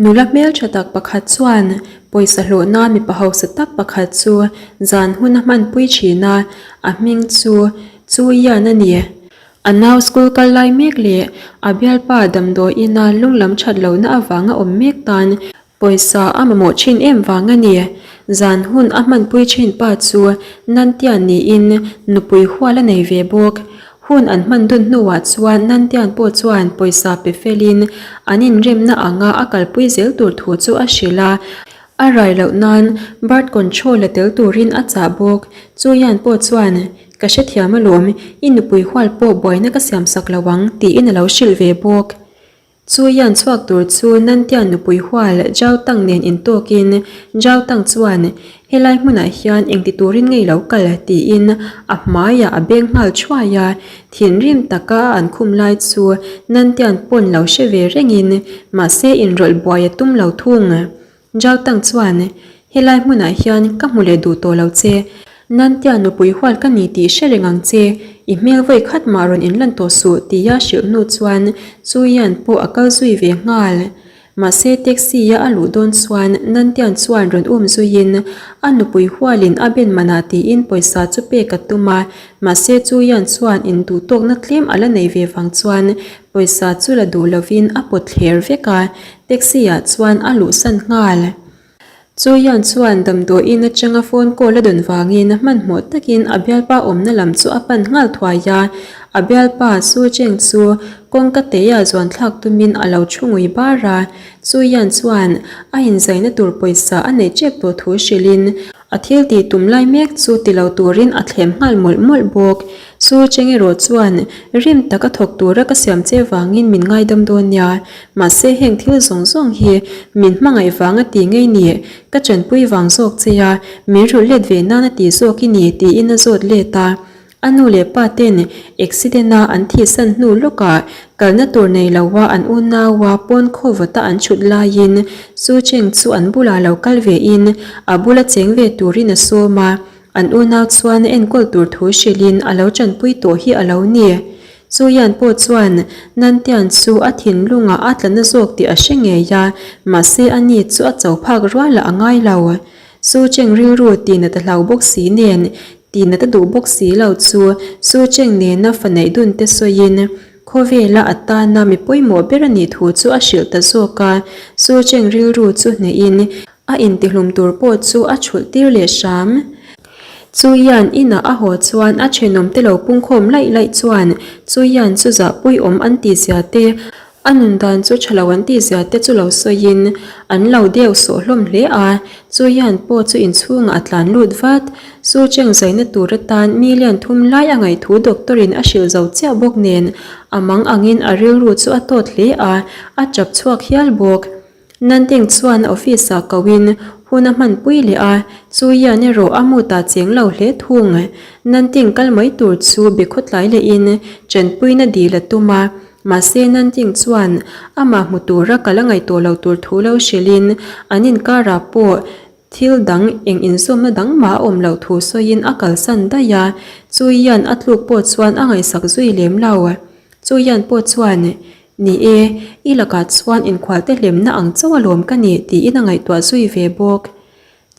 Nula hmeltha tak pakhat chuan pawisa hlawh nan mipa hausa tak pakhat chu zan hun a hmanpui thin a, a hming chu Chu Yan a ni. A nau school kal lai mek leh a bialpa damdawi ina lunglam that lohna avanga awm mek tan Pawisa a mamawh thin em vang a ni. Zan hun a hmanpui thin pa chu Nantian niin nupui hual a nei ve bawk. Hun an hman dun hnuah chuan Nantian pawh chuan pawisa pe felin an inremna anga a kalpui zel tur thu chu a hrilh a. A rai loh nan birth control a tel turin a chah bawk. Chuian pawh chuan, Ka hrethiam alawm, i nupui hual pawh buaina ka siamsak lo ang, tiin a lo hrilh ve bawk. Chu Yan chhuak tur chu Nantian nupui hual Zhao Tang nen intawkin Zhao Tang chuan, Helai hmunah hian engti turin ngei lo kal? tiin a hmaiah a beng nghal thuai a. Thinrim taka a an khum lai chu Nantian pawn lo hre ve rengin mahse inrawlh buai a tum lo thung. Zhao Tang chuan, Helai hmunah hian ka hmu leh duh tawh lo che. Nantia nupui hual ka ni tih hre reng ang che. I hmel vawi khat mah rawn inlan tawh suh tia hrilh hnu chuan Chu Yan pawh a kal zui ve nghal. Mahse taxi-a a luh dawn chuan Nantian chuan rawn um zuiin a nupui hualin a ben manah tiin pawisa chu pek a tum a. Mahse Chu Yan chuan induhtawkna tlem a la nei ve vang chuan Pawisa chu la duh lovin a pawt thler vek a, taxi ah chuan a luhsan nghal. Chu Yan chuan damdawiin atanga phone call a dawn vangin hmanhmawh takin a bialpa awmna lam chu a pan nghal thuai a, a bialpa Su Cheng chu kawngka teia zuan thlak tumin a lo thu ngui bar a, Chu Yan chuan a inzaina tur pawisa a neih tep tawh thu hrilhin A thil tih tum lai mek chu ti lo turin a thlem nghal mawlh mawlh bawk. Su Cheng erawh chuan, Rim taka thawk tura ka siam che vangin min ngaidam dawn nia. Mahse heng thil zawng zawng hi min hmangaih vang a ti ngei ni, ka chanpui vang zawk che a, min rulh let ve nan a ti zawk i ni tiin a zawt let a. A nu leh pa ten accident a an thihsan hnu lawkah kalna tur nei loa an unaua pawn khawvata an chhut laiin Su Cheng chu an bulah lo kal vein a bula cheng ve turin a sawm a, an unau chuan a enkawl tur thu hrilhin a lo tanpui tawh hi a lo ni. Chu Yan pawh chuan Nantian chu a thinlungah a tla na zawk tih a hre ngei a, mahse ani chu a cho phak rualah a ngai lo. Su Cheng rilru tihna ta hlau bawk si nen Tihna ta duh bawk si lo chu Su Cheng nena fa neih dun te sawiin khawvela a tana mi pawimawh ber a nih thu chu a hrilh ta zawk a. Su Cheng rilru chu hnehin a intihlum tur pawh chu a chhulh tir leh hram. Chu Yan inah a haw chuan a thenawm te lo pungkhawm laih laih chuan Chu Yan chu zahpuiawm an tihzia te A nun dan chu tha lo an tih zia te chu lo sawiin an lo deuh sawh hlawm hle a, chu hian pawh chu inchhungah a tlan lut vat. Su Cheng zaina tur atan million thum lai a ngaih thu doctor in a hrilh zo chiah bawk nen a mang angin a rilru chu a tawt hle a, a chap chhuak hial bawk. Nanding chuan office ah ko in hun a hmanpui leh a, chu hian erawh a mood ah cheng lo hle thung. Nanding kal mai tur chu be khawtlai leh in tanpuina dil a tum a, mahse Nanding chuan amah hmu tura kal a ngaihtuah lo tur thu lo hrilh in an inkarah pawh thil dang eng inzawmna dang mah a awm loh thu sawiin a kalsan daih a, chu hian a tluk pawh chuan a ngaihsak zui lem lo. Chu hian pawh chuan Ni e, i lakah chuan inkhualte hlemna ang chauh alawm ka nih tiin a ngaihtuah zui ve bawk.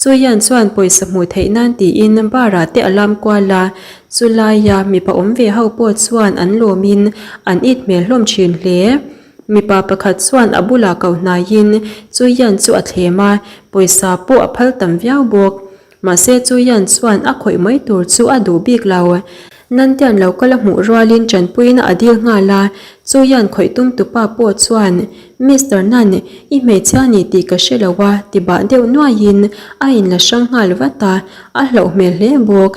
Chuian chuan pawisa hmuh theih nan tiin bar-ah te a lam kual a, chulaia mipa awm ve ho pawh chuan an lawmin an it hmel hlawm thin hle. Mipa pakhat chuan a bulah ko hnaiin Chuian chu a thlem a, pawisa pawh a phal tam viau bawk. Mahse Chuian chuan a khawih mai tur chu a duh bik lo. Nantian lo kal a hmuh rualin tanpuina a dil nghal a, Chuian khawih tum tupa pawh chuan, Mister Nan, i hmeichhia ni tih ka hre lo a, ti bah deuh nuaiin a inla hrang nghal vat a, a hlauh hmel hle bawk.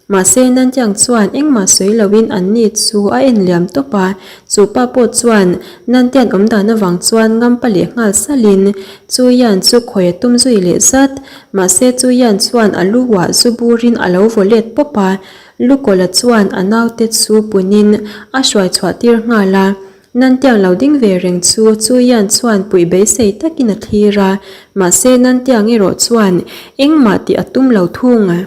Mahse Nantiang chuan engmah sawi loin anni chu a en liam tawp a, chu pa pawh chuan Nantian awmdan avang chuan ngampa leh nghal salin Chuian chu khawi a tum zui leh zat. Mahse Chuian chuan a lu ah zu burin a lo vaw let pawp a, Lukawla chuan a naute chu punin a hruai chhuah tir nghal a, Nantiang lo ding ve reng chu Chuian chuan puih beisei takin a thlir a, mahse Nantiang erawh chuan engmah tih a tum lo thung.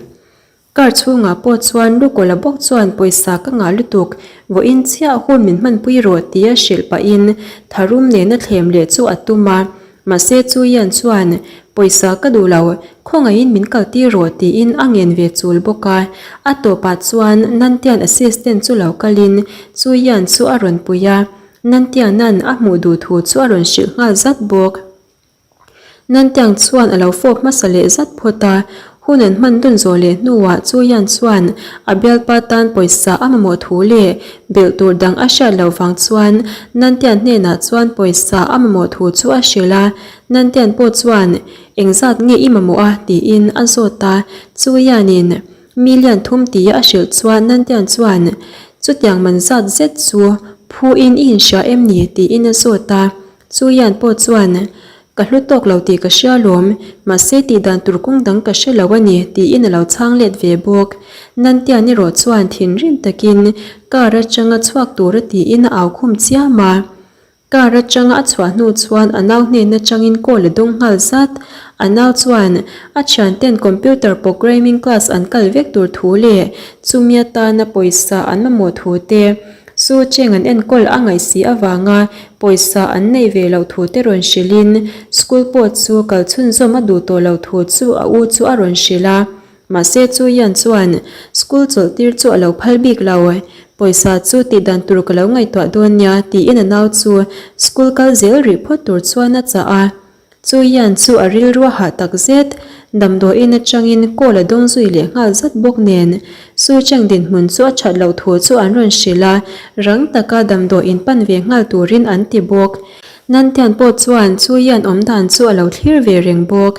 Car chhungah pawh chuan Lukawla bawk chuan pawisa ka ngah lutuk, vawiin chiah hun min hmanpui rawh tia hrilh pahin tharum nena thlem leh chu a tum a. Mahse Chu Yan chuan, Pawisa ka duh lo, khawngaihin min kaltir rawh tiin a ngen ve chul bawk a. A tawpah chuan Nantian assistant chu lo kalin Chu Yan chu a rawn pui a, Nantianan a hmuh duh thu chu a rawn hrilh nghal zat bawk. Nantiang chuan a lo fawp hmasa leh zat phawt a, hun an hman dun zawh leh hnuah Chu Yan chuan a bialpa tan pawisa a mamawh thu leh belh tur dang a hriat loh vang chuan Nantian hnenah chuan pawisa a mamawh thu chu a hrilh a, Nantian pawh chuan engzat nge i mamawh a tiin a zawt a, Chu Yanin million thum tia a hrilh chuan Nantian chuan chutiang man zat zet chu phuin i inhria em ni tiin a zawt a. Chu Yan pawh chuan, Ka hlu tawk lo tih ka hria lawm, mahse tih dan tur kawng dang ka hre lo a ni, tiin a lo chhang let ve bawk. Nantian erawh chuan thinrim takin car atanga chhuak tura tiin a au khum chiam a. Car atanga a chhuah hnu chuan a nau hnen atangin call a dawng nghal zat. A nau chuan a thianten computer programming class an kal vek tur thu leh chumi atana pawisa an mamawh thu te, Su Cheng an enkawl a ngaih si avanga pawisa an neih ve loh thu te rawn hrilhin school pawh chu kal chhunzawm a duh tawh loh thu chu a u chu a rawn hrilh a. Mahse Chu Yan chuan school chawlh tir chu a lo phal bik lo. Pawisa chu tih dan tur ka lo ngaihtuah dawn nia tiin a nau chu school kal zel rih phawt tur chuan a chah a. Chu hian chu a rilru a hah tak zet, damdawiin atangin call a dawng zui leh nghal zat bawk nen. Su Cheng dinhmun chu a that loh thu chu an rawn hrilh a, rang taka damdawiin pan ve nghal turin an ti bawk. Nantian pawh chuan Chu hian awm dan chu a lo thlir ve reng bawk.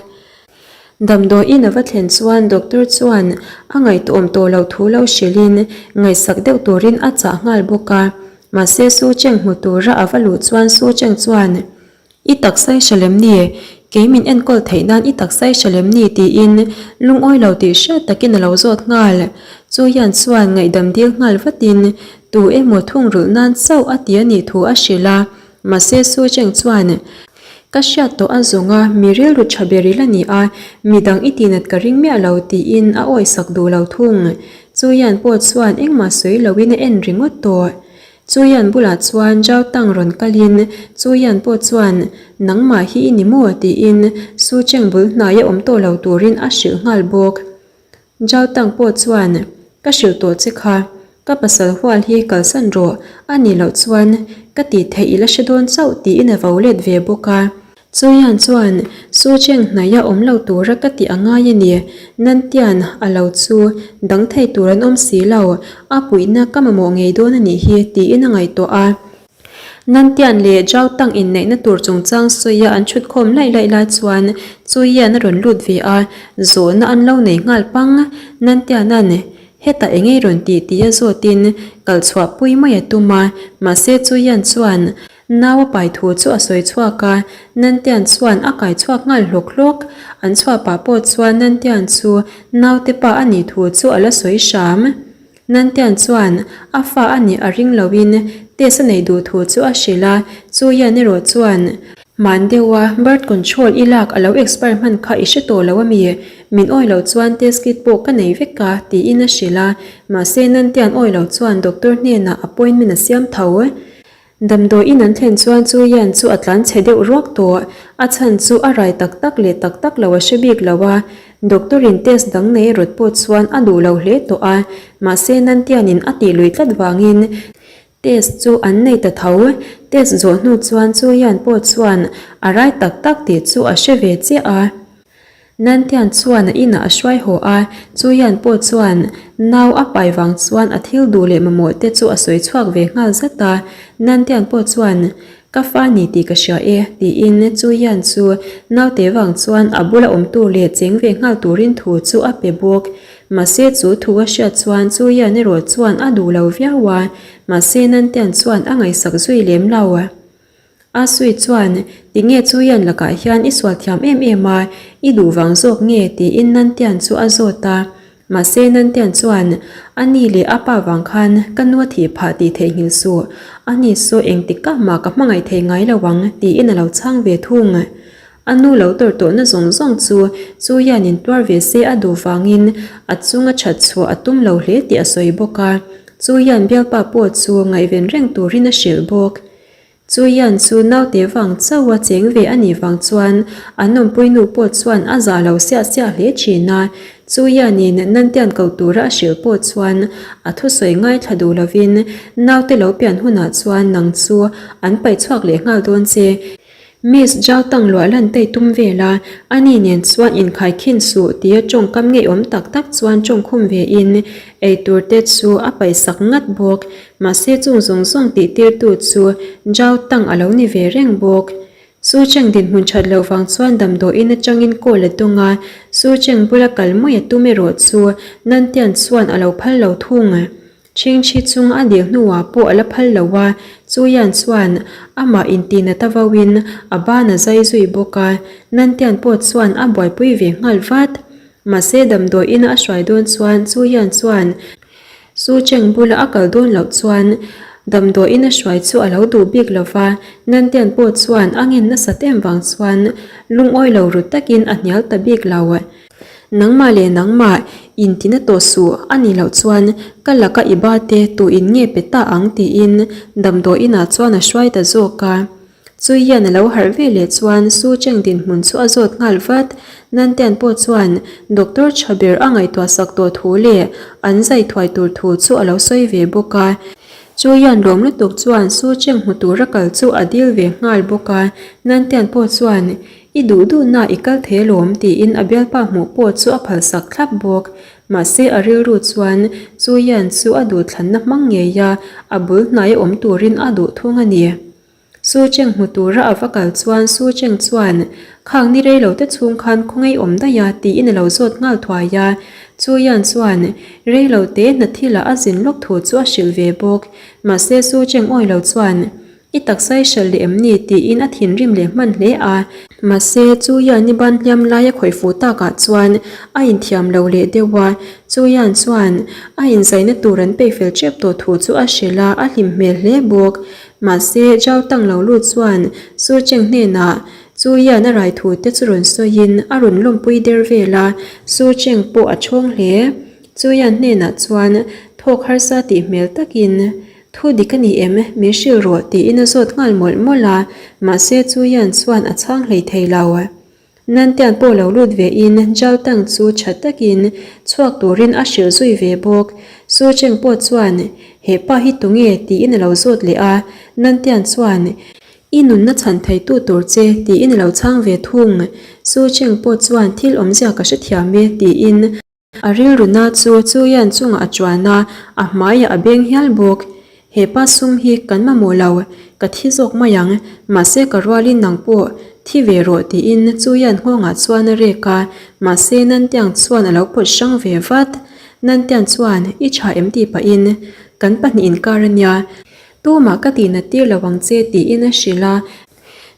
Damdawiin a va thlen chuan doctor chuan a ngaihtuahawm tawh loh thu lo hrilhin ngaihsak deuh turin a chah nghal bawk a. Mahse Su Cheng hmu tura a va luh chuan Su Cheng chuan, I taksa i hre lem ni? Kei min enkawl theih nan i taksa i hre lem ni? tiin lungawi lo tih hriat takin a lo zawt nghal. Chu hian chuan ngaihdam dil nghal vatin tu emaw thungrulh nan chauh a ti a nih thu a hrilh a. Mahse Su Cheng chuan, Ka hriat tawh a zawng a, mi rilru tha ber i la ni a, midang i tihnat ka ring miah lo tiin a awisak duh lo thung. Chu hian pawh chuan engmah sawi loin a en ringawt tawh. Chuian bulah chuan Zhao Tang rawn kalin Chuian pawh chuan, Nangmah hi i ni maw? tiin Su Cheng bul hnaia awm tawh lo turin a hrilh nghal bawk. Zhao Tang pawh chuan, Ka hrilh tawh che kha, ka pasal hual hi kalsan rawh, a nih loh chuan ka tih theih i la hre dawn chauh tiin a vo let ve bawk a. Chuian chuan, Su Cheng hnaia awm lo tura ka tih a ngai a ni. Nantian a lo chu dang thei tur an awm si lo, a puihna ka mamawh ngei dawn a nih hi, tiin a ngaihtuah a. Nantian leh Zhao Tang inneihna tur chungchang sawia an chhutkhawm laih laih lai chuan Chuian a rawn lut ve a, zawhna an lo nei nghal pang. Nantiana'n, Hetah eng ei rawn tih tia zawtin kal chhuahpui mai a tum a, mahse Chuian chuan, Nau a pai thu chu a sawi chhuak a, Nantian chuan a kai chhuak nghal hlawk hlawk. An chhuah pah pawh chuan Nantian chu naute pa a nih thu chu a la sawi hram. Nantian chuan a fa a nih a ring loin test a neih duh thu chu a hrilh a, chu hian erawh chuan, Hman deuha birth control i lak a lo expire hman kha i hre tawh lo a mi? Min awi loh chuan test kit pawh ka nei vek a, tiin a hrilh a, mahse Nantian awi lo chuan doctor hnenah appointment a siam tho. Damdawiin an thlen chuan chu Yan chu a tlan chhe deuh ruak tawh. A chhan chu a rai tak tak leh tak tak lo a hre bik lo a, doctor in test dang nei rawt pawh chuan a duh lo hle tawh a, mahse Nantianin a tih lui tlat vangin test chu an nei ta tho. Test zawh hnu chuan chu Yan pawh chuan a rai tak tak tih chu a hre ve chiah a. Nantian chuan a inah a hruai haw a, Chuian pawh chuan nau a pai vang chuan a thil duh leh mamawh te chu a sawi chhuak ve nghal zat a. Nantian pawh chuan, Ka fa ni tih ka hria e, tiin Chuian chu naute vang chuan a bula awm tur leh cheng ve nghal turin thu chu a pe bawk. Mahse chu thu a hriat chuan Chuian erawh chuan a duh lo viau a, mahse Nantian chuan a ngaihsak zui lem lo. A sui chuan, Tinge Chuian lakah hian i sual thiam em em a, i duh vang zawk nge? tiin Nantian chu a zawt a. Mahse Nantian chuan, A ni leh a pa vang khan ka nu a thih phah tih theihnghilh suh, a ni saw engtik kah mah ka hmangaih thei ngai lo ang, tiin a lo chhang ve thung. A nu lo tawrh tawhna zawng zawng chu Chuian in tuar ve se a duh vangin a chunga that chhuah a tum lo hle tih a sawi bawk a. Chuian bialpa pawh chu ngaihven reng turin a hrilh bawk. Chu Yan chu naute vang chauha cheng ve a nih vang chuan an awmpuinu pawh chuan a zah lo siah siah hle thin a. Chu Yanin Nantian ko tura a hrilh pawh chuan a thusawi ngaithla duh lovin naute lo pian hunah chuan nang chu an paih chhuak leh nghal dawn che. Miss Zhao Tang luah lan tei tum vel a, ani nen chuan inkhai khin suh tia tawngkam ngeiawm tak tak chuan tawngkhum ve in eitur te chu a paihsak ngat bawk. Mahse chung zawng zawng tih tirtu chu Zhao Tang a lo ni ve reng bawk. Su Cheng dinhmun that loh vang chuan damdawiin atangin call a dawng a, Su Cheng bula kal mai a tum erawh chu Nantian chuan a lo phal lo thung. Chhingchhi chung a dil hnuah pawh a la phal lo a, Chuyan chuan amah intinat a vauin a ban a zai zui bawk a, Nantian pawh chuan a buaipui ve nghal vat. Mahse damdawiin a hruai dawn chuan Chuyan chuan Su Cheng bula a kal dawn loh chuan damdawiin a hruai chu a lo duh bik lo va, Nantian pawh chuan a ngen nasat em vang chuan lungawi lo ru takin a hnial ta bik lo. Nangmah leh nangmah intina tawh suh a nih loh chuan ka laka i ba te tu in nge pe ta ang tiin damdawiin ah chuan a hruai ta zawk a. Chui hian a lo harh ve leh chuan Su Cheng dinhmun chu a zawt nghal vat. Nantian pawh chuan doctor tha ber a ngaihtuah sak tawh thu leh an zai thuai tur thu chu a lo sawi ve bawk a. Chu hian lawm lutuk chuan Su Cheng hmu tura kal chu a dil ve nghal bawk a. Nantian pawh chuan I duh duhna i kal thei alawm tiin a bialpa hmuh pawh chu a phalsak thlap bawk. Mahse a rilru chuan chu Yan chu a duhthlanna hmang ngei a, a bul hnaia awm turin a duh thung a ni. Su Cheng hmu tura a va kal chuan Su Cheng chuan, Khang ni rei lo te chhung khan khawngaih awm daih a tiin a lo zawt nghal thuai a. Chu Yan chuan rei lo te hna thilah a zin lawk thu chu a hrilh ve bawk. Mahse Su Cheng awi lo chuan, I taksa i hralh leh em ni? tiin a thinrim leh hman hle a. Mahse, chu hian i ban hliam lai a khawih fuh takah chuan a inthiam lo leh deuh a. Chu hian chuan a inzaina tur an peih fel tep tawh thu chu a hrilh a, a hlim hmel hle bawk. Mahse, Zhao Tang lo lut chuan Su Cheng hnenah chu hian a rai thu te chu rawn sawiin a rawn lawmpui der vel a, Su Cheng pawh a chhawng hle. Chu hian hnenah chuan thawk harsa tih hmel takin Thu dik a ni em? Min hrilh rawh tiin a zawt nghal mawlh mawlh a, mahse chu Yan chuan a chhang hlei thei lo. Nantian pawh lo lut ve in Zhao Tang chu tha takin chhuak turin a hrilh zui ve bawk. Su Cheng pawh chuan, He pa hi tunge? tiin a lo zawt leh a, Nantian chuan, I nunna chhan theitu tur che tiin a lo chhang ve thung. Su Cheng pawh chuan thil awmzia ka hrethiam e tiin. A rilruna chu Chuian chungah a chuan a, a hmaiah a beng hial bawk. He pa sum hi kan mamawh lo, ka thi zawk mai ang, mahse ka rualin nang pawh thi ve rawh tiin Chuian nghawngah chuan a rek a, mahse Nantiang chuan a lo pawt hrang ve vat. Nantiang chuan, I tha em tih pahin, Kan pahnih inkar a nia, tumah ka tihnat tir lo ang che tiin a hrilh a.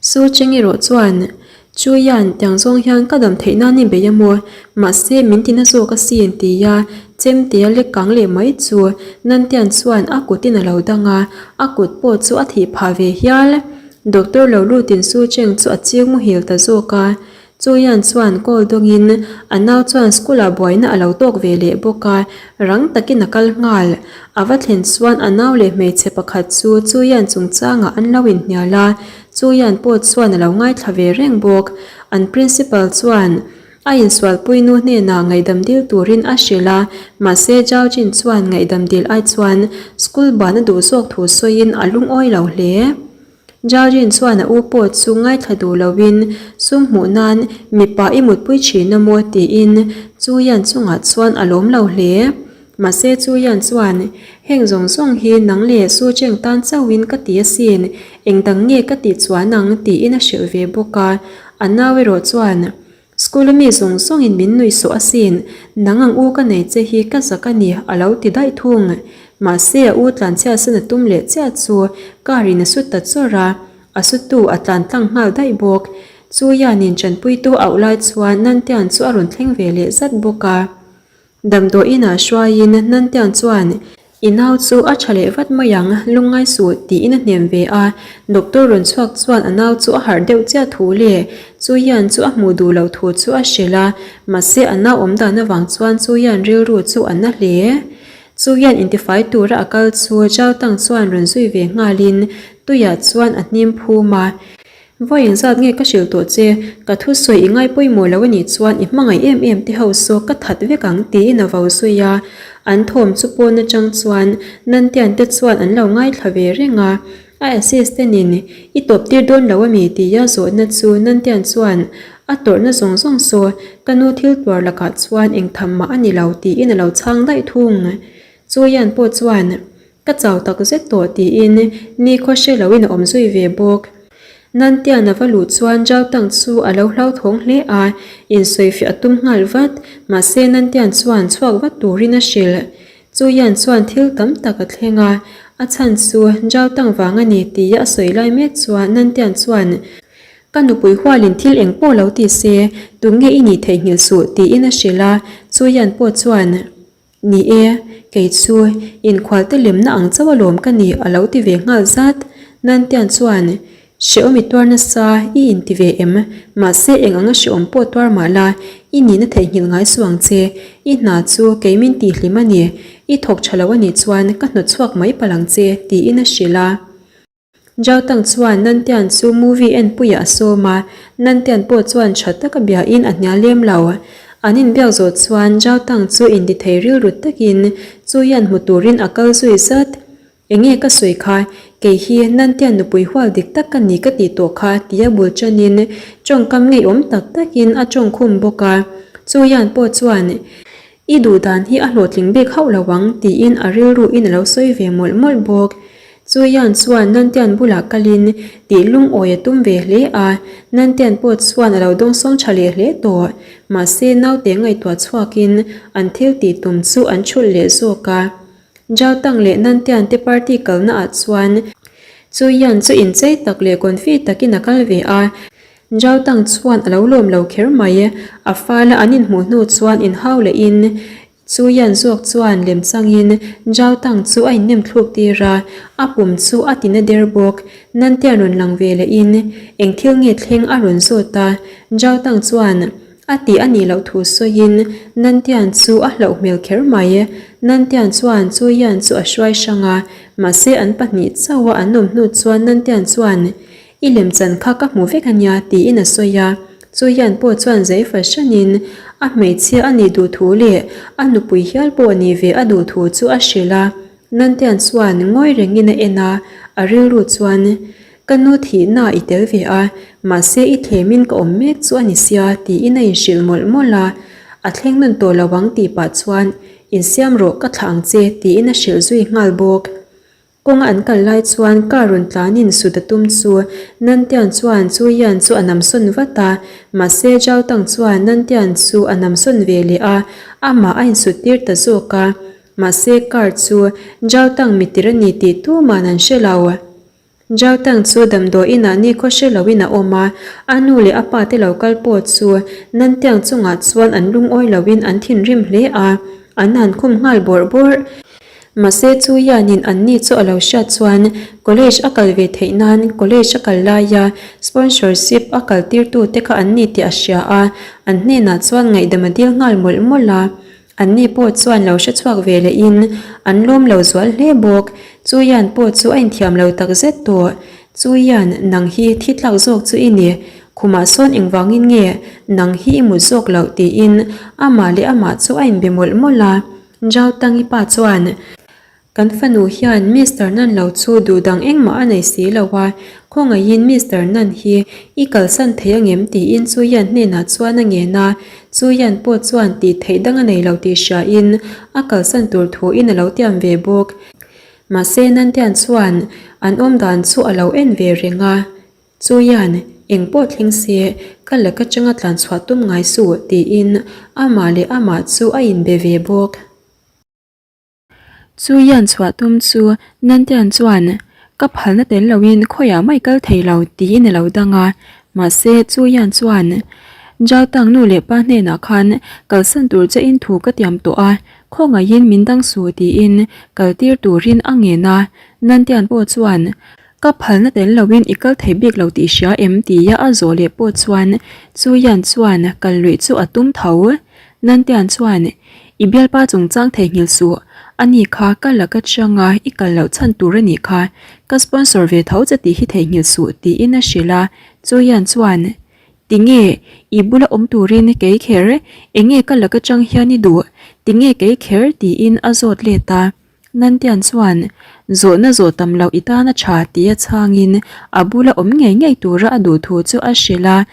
Su Cheng erawh chuan, Chu Yan, tiang zawng hian ka dam theih nan i bei a maw? Mahse, min ti na zawk asin, tia chemtea lek kang leh mai chu Nantian chuan a kutin a lo dang a, a kut pawh chu a thih phah ve hial. Doctor lo lutin Su Cheng chu a chiu muhil ta zawk a. Chu Yan chuan call dawngin a nau chuan school ah buaina a lo tawk ve leh bawk a, rang takin a kal nghal. A va thlen chuan a nau leh hmeichhe pakhat chu Chu Yan chungchangah an lo inhnial a, Chu Yan pawh chuan a lo ngaithla ve reng bawk. An principal chuan a insualpui nu hnenah ngaihdam dil turin a hrilh a, mahse Zhao Jin chuan ngaihdam dil ai chuan school ban a duh zawk thu sawiin a lungawi lo hle. Jalrin chuan a u pawh chu ngaithla duh loin sum hmuh nan mipa i mutpui thin a maw tiin Chu Yan chungah chuan a lawm lo hle. Mahse Chu Yan chuan, Heng zawng zawng hi nang leh Su Cheng tan chauhin ka ti asin, eng dang nge ka tih chuan ang tiin a hrilh ve bawk a. A nau erawh chuan, School a mi zawng zawngin min nuih sawh asin, nang ang u ka nei che hi ka zak a ni a lo ti daih thung. Mahse a u tlanchhia san a tum leh chiah chu car in a su ta chawrh a, a sutu a tlan tlang nghal daih bawk. Chu Yanin tanpuitu auh lai chuan Nantian chu a rawn thleng ve leh zat bawk a. Damdawiinah hruaiin Nantian chuan, I nau chu a tha leh vat mai ang, lungngai suh, tiin a hnem ve a. Doctor rawn chhuak chuan a nau chu a harh deuh chiah thu leh Chu Yan chu a hmuh duh loh thu chu a hrilh a, mahse a nau awm dan avang chuan Chu Yan rilru chu a na hle. Chu hian intifai tura a kal chu Zhao Tang chuan rawn zui ve nghalin tuiah chuan a hnim phum a. Vawi engzat nge ka hrilh tawh che, ka thusawi i ngai pawimawh lo anih chuan i hmangaih em em te ho saw ka that vek ang tiin a vo zui a. An thawm chu pawn atang chuan Nantian te chuan an lo ngaithla ve reng a. A assistant in i tawp tir dawn lo ami tia zawhna chu Nantian chuan a tawrhna zawng zawng saw ka nu thil tuar lakah chuan engtham mah a ni lo tiin a lo chhang daih thung. Chuian pawh chuan Ka chau tak zet tawh tiin nikhaw hre loin a awm zui ve bawk. Nantian a va luh chuan Zhao Tang chu a lo hlauthawng hle a, insawifiah a tum nghal vat. Mahse Nantian chuan chhuak vat turin a hrilh. Chuian chuan thil tam tak a thleng a, a chhan chu Zhao Tang vang a ni tia a sawi lai mek chuan Nantian chuan Ka nupui hualin thil eng pawh lo ti se, tunge i nih theihnghilh suh tiin a hrilh a, Chuian pawh chuan. Ni e, kei chu inkhualte lemna ang chauh alawm ka ni a lo ti ve nghal zat. Nantian chuan, Hrehawm i tuar nasa, i inti ve em? Mahse eng anga hrehawm pawh tuar mah la, i nihna theihnghilh ngai suh ang che. I hna chu kei min tihhlim a ni. I thawk tha lo a nih chuan ka hnawt chhuak mai palh ang che, tiin a hrilh a. Zhao Tang chuan Nantian chu movie en puiah a sawm a, Nantian pawh chuan tha taka biain a hnial lem lo. An inbiak zawh chuan Zhao Tang chu intithei rilru takin chu hian hmu turin a kal zui zat. Enge ka sawi kha, kei hi Nantian nupui hual dik tak ka ni ka tih tawh kha tia bul chanin tawngkam ngeiawm tak takin a tawngkhum bawk a. Chu hian pawh chuan I duh dan hi a hlawhtling bik hauh lo ang tiin a rilru in a lo sawi ve mawlh mawlh bawk. Chuian chuan Nantian bulah kalin tih lungawi a tum ve hle a, Nantian pawh chuan a lo dawngsawng tha leh hle tawh. Mahse naute ngaihtuah chhuakin an thil tih tum chu an thulh leh zawk a. Zhao Tang leh Nantian te party kalna ah chuan Chuian chu inchei tak leh confi takin a kal ve a. Zhao Tang chuan a lo lawm lo kher mai. A fala an inhmuh hnu chuan inhau lehin Chu Yan zawk chuan lem changin Zhao Tang chu a innem thluk tir a, a pum chu a tina der bawk. Nantian rawn lang ve lehin eng thil nge thleng a rawn zawt a. Zhao Tang chuan a tih a nih loh thu sawiin Nantian chu a hlauh hmel kher mai. Nantian chuan Chu Yan chu a hruai hrang a, mahse an pahnih chauh a an awm hnu chuan Nantian chuan I lemchan kha ka hmu vek ania tiin a sawi a, chu hian pawh chuan zei fahranin a hmeichhia a nih duh thu leh a nupui hial pawh nih ve a duh thu chu a hrilh a. Nantian chuan ngawi rengin a en a, a rilru chuan, Ka nu thihna i tel ve a, mahse i thlemin ka awm mek chu a ni sia tiin a inhrilh mawlh mawlh a. A thleng nawn tawh lo ang tih pah chuan, Insiam rawh ka thlah ang che tiin a hrilh zui nghal bawk. Kawnga an kal lai chuan car rawn tlanin sut a tum chu Nantian chuan Chu Yan chu a namsawn vat a, mahse Zhao Tang chuan Nantian chu a namsawn ve leh a, amah a insut tir ta zawk a, mahse car chu Zhao Tang mitir a ni tih tuman an hre lo. Zhao Tang chu damdawi inah nikhaw hre loin a awm a, a nu leh a pa te lo kal pawh chu Nantiang chungah chuan an lungawi loin an thinrim hle a, an han khum nghal bawrh bawrh. Mahse chu hianin anni chu a lo hriat chuan college a kal ve theih nan college a kal laia sponsorship a kal tirtu te kha an ni tih a hria a, an hnenah chuan ngaihdam a dil nghal mawlh mawlh a. Anni pawh chuan lo hre chhuak ve lehin an lawm lo zual hle bawk. Chu hian pawh chu a inthiam lo tak zet tawh. Chu hian nang hi thi tlak zawk chu i ni. Khumah sawn engvangin nge nang hi i mut zawk loh tiin amah leh amah chu a inbe mawlh mawlh a. Zhao Tangi pa chuan, Kan fanu hian Mister Nan lo chu duh dang engmah a nei si lo a, khawngaihin Mister Nan hi i kalsan thei angem tiin Chu Yan hnenah chuan a ngen a, Chu Yan pawh chuan tih theih dang a nei lo tih hriain a kalsan tur thuin a lo tiam ve bawk. Mahse Nan Tian chuan an awmdan chu a lo en ve reng a. Chuian, eng pawh thleng se, ka lak atanga tlan chhuah tum ngai suh, tiin amah leh amah chu a inbe ve bawk. Chuian chhuah tum chu Nantian chuan, Ka phalna tel loin khawiah mai kal thei lo, tiin a lo dang a. Mahse, Chuian chuan, Zhao Tang nu leh pa hnenah khan kalsan tur che in thu ka tiam tawh a, khawngaihin min dang suh, tiin kaltir turin a ngen a. Nantian pawh chuan, Ka phalna tel loin i kal thei bik lo tih hria em tia a zawh leh pawh chuan Chuian chuan kal luih chu a tum tho. Nantian chuan, I bialpa chungchang theihnghilh suh. Ani kha ka laka changa i kal loh chhan tur a nih kha, ka sponsor ve tho che tih hi theihnghilh suh tiin a hrilh a, Chuian chuan, Tinge, i bula awm turin kei kher, enge ka laka chang hian i duh, tinge kei kher tiin a zawt let a. Nantian chuan, Zawhna zawh tam loh i tan a tha tia chhangin a bula awm ngei ngei tura a duh thu chu a hrilh a.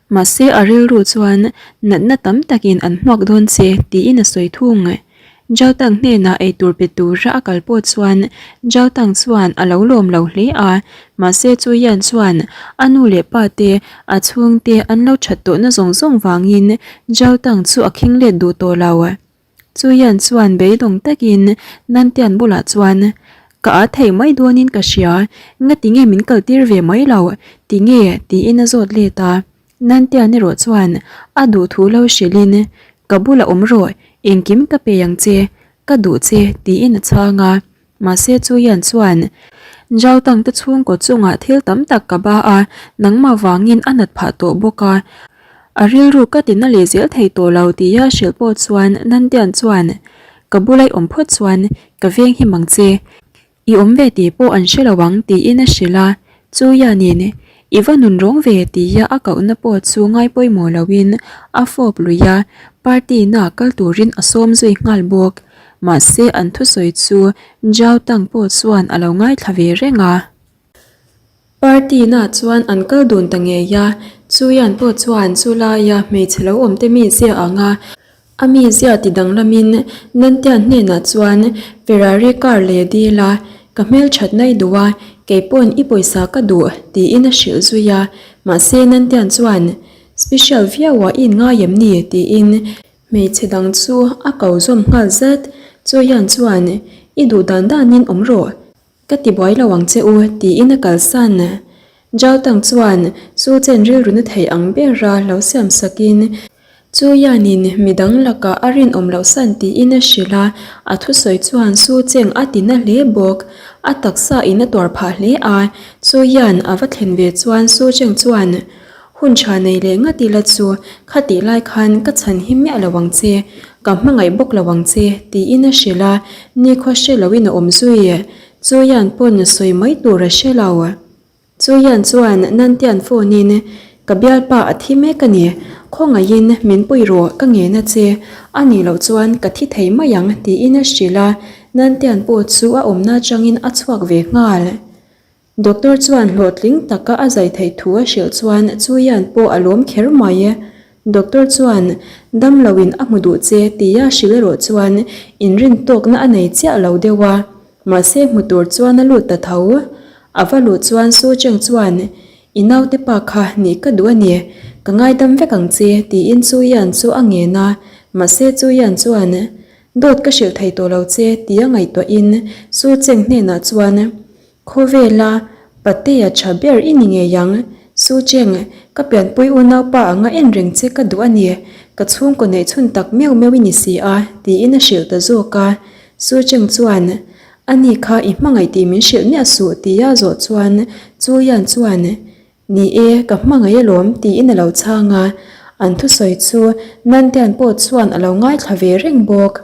Mahse a rilru chuan natna tam takin an hmuak dawn che tiin a sawi thung. Zhao Tang hnenah eitur pe tura a kal pawh chuan Zhao Tang chuan a lo lawm lo hle a, mahse chu Yan chuan a nu leh pa te, a chhungte an lo that tawhna zawng zawng vangin Zhao Tang chu a khing let duh tawh lo. Chu Yan chuan beidawng takin Nantian bulah chuan, Ka â thei mai dawnin ka hria, ngatinge min kaltir ve mai lo, tinge? tiin a zawt let a. Nantian erawh chuan a duh thu lo hrilhin, Ka bulah awm rawh, engkim ka pe ang che, ka duh che, tiin a chhang a. Mahse chu Yan chuan, Zhao Tang te chhungkaw chungah thil tam tak ka ba a, nangmah vangin a nat phah tawh bawk a. A rilru ka ti na leh zel thei tawh lo tia hrilh pawh chuan Nantian chuan, Ka bula i awm phawt chuan ka veng him ang che. I awm ve tih pawh an hre lo ang tiin a hrilh a, chu hianin i va nun rawng ve tia a kohna pawh chu ngai pawimawh loin a fawp lui a, party na kal turin a sawm zui nghal bawk. Mahse an thusawi chu Zhao Tang pawh chuan a lo ngaithla ve reng a. Party na chuan an kal dun ta ngei a, chu hian pawh chuan chu laia hmeichhe lo awm te mizia ang a, A mizia ti danglamin Nantian hnenah chuan Ferrari car leh dil a, ka hmelthat nai duh a, keipawn i pawisa ka duh tiin a hrilh zui a, mahse Nantian chuan Special viau ah i inngai em ni? tiin hmeichhe dang chu a ko zawm nghal zat, Chuaian chuan I duh dan danin awm rawh, Ka ti buai lo ang che u, tiin a kalsan. Zhao Tang chuan chu chen rilru na thei ang bera lo siam sakin, Chu Yanin midang lakah a rinawm loh san tiin a hrilh a, a thusawi chuan Su Cheng a ti na hle bawk. A taksa in a tuar phah hle a, Chu Yan a va thlen ve chuan Su Cheng chuan, Hun tha nei leh ngat ila chu khatih lai khan ka chhan hi miah lo ang che, ka hmangaih bawk lo ang che, tiin a hrilh a, nikhua hre loin a awm zui. Chuian pawn sawi mai tur a hre lo. Chuian chuan Nantian phone in, Ka bialpa a thi mek a ni, khawngaihin min pui rawh ka ngen a che, a nih loh chuan ka thi thei mai ang, tiin a hrilh a, Nantian pawh chu a awmna atangin a chhuak ve nghal. Doctor chuan hlawhtling taka a zai theih thu a hrilh chuan Chuian pawh a lawm kher mai. Doctor chuan, Dam loin a hmu duh che tia hrilh erawh chuan inrin tawkna a nei chiah lo deuh a, mahse hmu tur chuan a lut ta tho. A va luh chuan Su Cheng chuan, I naute pa kha nih ka duh a ni, ka ngaidam vek ang che tiin Chuian chu a ngen a, mahse Chuian chuan, Dawt ka hrilh thei tawh lo che tia ngaihtuahin Su Cheng hnenah chuan, Khawvela Patea tha ber i ni ngei ang. Su Cheng, ka pianpui unaupa anga en reng che ka duh a ni. Ka chhungkaw neih chhun tak meuh meuh i ni si a, tiin a hrilh ta zawk a. Su Cheng chuan, Ani kha i hmangaih tih min hrilh miah suh, tia zawh chuan Chu Yan chuan, Ni e, ka hmangaih alawm, tiin a lo chhang a. An thusawi chu Nantian pawh chuan a lo ngaithla ve reng bawk.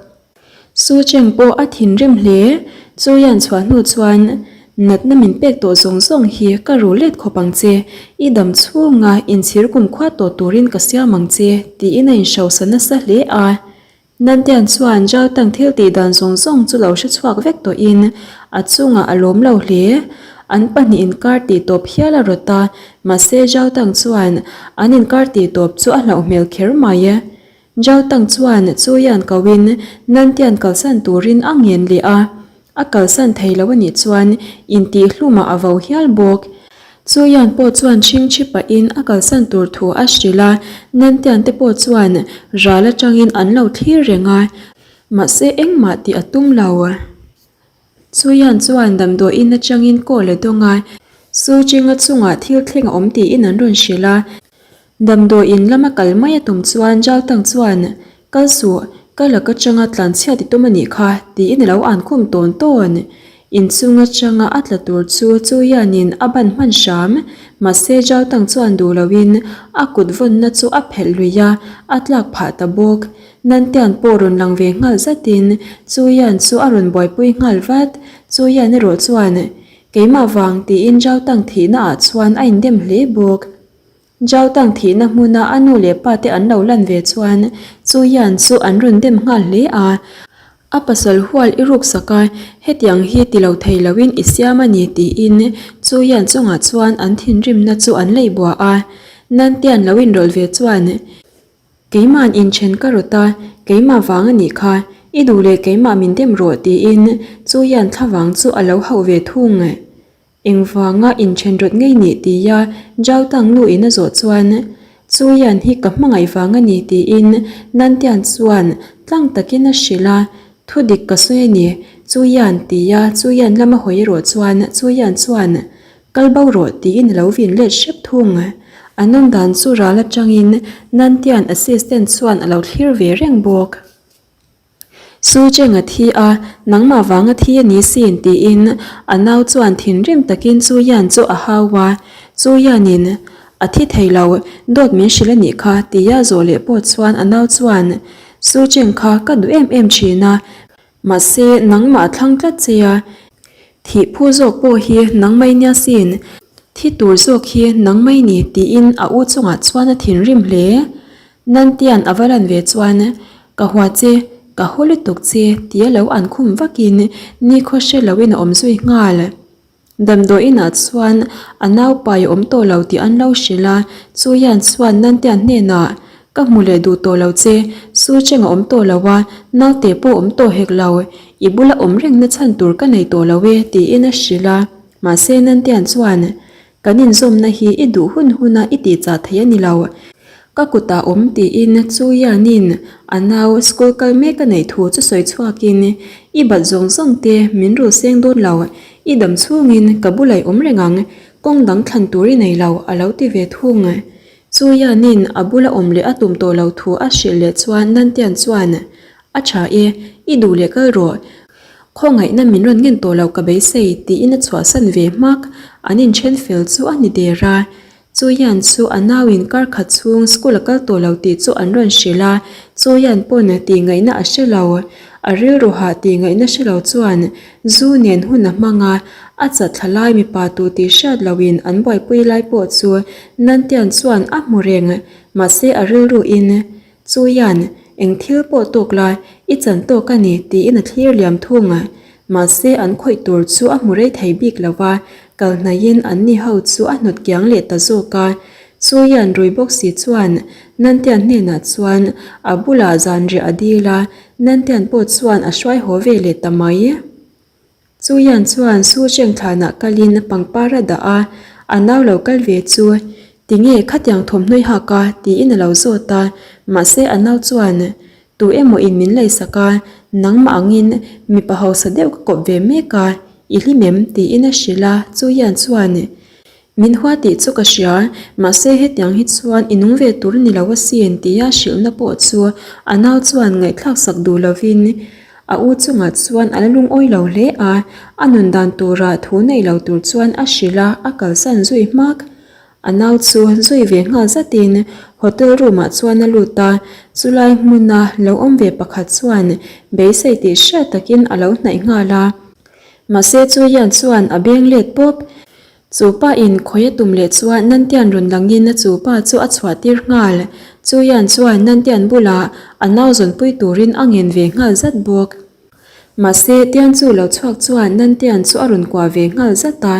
Su Cheng pawh a thinrim hle. Chu Yan chhuah hnu chuan, Natna min pek tawh zawng zawng hi ka ru let khawp ang che. I dam chhunga inchhir kumkhua tawh turin ka siam ang che, tiin a inhrosa nasa hle a. Nantian chuan Zhao Tang thil tih dan zawng zawng chu lo hre chhuak vek tawhin a chungah a lawm lo hle. An pahnih inkar tih tawp hial a rawt a, mahse Zhao Tang chuan an inkar tih tawp chu a hlauh hmel kher mai. Zhao Tang chuan Chuian koin Nantian kalsan turin a ngen leh a, A kalsan thei lo a nih chuan intih hlumah a vo hial bawk. Chuian pawh chuan chhingchhi pahin a kalsan tur thu a hrilh a, Nantian te pawh chuan ral atangin an lo thlir reng a, mahse engmah tih a tum lo. Chuian chuan damdawiin atangin call a dawng a, Su Chinga chungah thil thleng a awm tiin an rawn hrilh a, Damdawiin lama kal mai a tum chuan Jaltang chuan, Kal suh, ka lak atanga tlanchhiat i tum a nih kha, tiin a lo an khum tawn tawn. Inchung atanga a tla tur chu Chu Yan-in a ban hman hram. Mahse Zhao Tang chuan duh loin a kut vawnna chu a phelh lui a, a tlak phah ta bawk. Nantian pawh rawn lang ve nghal zatin Chu Yan chu a rawn buaipui nghal vat. Chu Yan erawh chuan, Keimah vang tiin Zhao Tang thihna ah chuan a indem hle bawk. Zhao Tang thihna hmuna a nu leh pa te an lo lan ve chuan Chu Yan chu an rawn dem nghal hle a. A pasal hual i ruksak a, hetiang hi ti lo thei loin i siam a ni tiin Chu Yan chungah chuan an thinrimna chu an leih bua a. Nantian lo inrawlh ve chuan, Keima'n inthen ka rawt a, keimah vang a nih kha, i duh leh keimah min dem rawh tiin Chu Yan thlavang chu a lo hauh ve thung. Engvanga inthen rawt ngei nih tia Zhao Tang nu in a zawh chuan, Chu Yan hi ka hmangaih vang a ni tiin Nan Tian chuan tlang takin a hrilh a, Thu dik ka sawi a ni, Chu Yan tia Chu Yan lama hawi erawh chuan Chu Yan chuan, Kal bo rawh tiin a lo vin let hrep thung. An awm dan chu ral atangin Nan Tian assistant chuan a lo thlir ve reng bawk. Su Cheng a thi a, nangmah vang a thi a ni sin tiin a nau chuan thinrim takin Chu Yan chu a hau a. Chu Yanin, A thi thei lo, dawt min hrilh a nih kha tia zawh leh pawh chuan a nau chuan, Su Cheng kha ka duh em em thin a, mahse nangmah a thlang tlat che a, thih phu zawk pawh hi nangmah i nia sin, thi tur zawk hi nangmah i ni tiin a u chungah chuan a thinrim hle. Nantian a va lan ve chuan, Ka hua che, ka haw lutuk che, tia lo an khum vakin nikhaw hre loin a awm zui nghal. Damdawiinah chuan a naupai a awm tawh lo tih an lo hrilh a, Chuian chuan Nantian hnenah, Ka hmu leh duh tawh lo che, Su Cheng a awm tawh lo a, naute pawh awm tawh hek lo, i bula awm rengna chhan tur ka nei tawh lo e, tiin a hrilh a. Mahse Nantian chuan, Kan inzawmna hi i duh hun huna i tih chah thei a ni lo. Ka kutah awm tiin Chu Yanin a nau school kal mek a neih thu chu sawi chhuakin, I bat zawng zawng te min rul seng dawn lo, i dam chhungin ka bulah i awm reng ang, kawng dang thlan tur i nei lo a lo ti ve thung. Chu Yanin a bula awm leh a tum tawh lo thu a hrilh leh chuan Nantian chuan, A tha e, i duh leh kal rawh. Khawngaihna min rawn ngen tawh lo ka beisei tiin a chhuahsan ve hmak. An inthen fel chu a ni der a. Chu Yan chu a nauin kar khat chhung school a kal tawh lo tih chu an rawn hrilh a, Chu Yan pawn tih ngaihna a hre lo. A rilru hah tih ngaihna hre lo chuan zu nen hun a hmang a, a chatthla lai mipa tu tih hriat loin an buaipui lai pawh chu Nantian chuan a hmu reng. Mahse a rilru in Chu hian eng thil pawh tawk la, i chan tawk a ni tiin a thlir liam thung a. Mahse an khawih tur chu a hmu rei thei bik lo va, kal hnaihin an ni ho chu a hnawt kiang leh ta zawk a. Chu hian rui bawk si chuan Nantian hnenah chuan a bulah zanriah a dil a, Nantian pawh chuan a hruai haw ve leh ta mai. Chu Yan chuan Su Cheng thlanah kalin pangpar a dah a, a nau lo kal ve chu, Tinge khatiang thawmhnaw i hak a? tiin a lo zawt a, mahse a nau chuan, Tu emaw in min leisak a, nangmah angin mipa hausa deuh ka kawp ve mek a, i hlim em? tiin a hrilh a, Chu Yan chuan, Min hua tih chu ka hria, mahse hetiang hi chuan i nung ve tur ni lo asin tia hrilhna pawh chu a nau chuan ngaihthlak sak duh lovin a u chungah chuan a la lungawi lo hle a, a nun dan tura thu nei lo tur chuan a hrilh a, a kalsan zui hmak. A nau chu zui ve nghal zatin hotel room ah chuan a lut a, chulai hmuna lo awm ve pakhat chuan beisei tih hriat takin a lo hnaih nghal a. Mahse chu hian chuan a beng let pawp. Chu pa in khawi a tum leh chuan Nantian rawn langin a chu pa chu a chhuah tir nghal. Chu hian chuan Nantian bulah a nau zawnpui turin a ngen ve nghal zat bawk. Mahse Tian chu lo chhuak chuan Nantian chu a rawn kuah ve nghal zat a.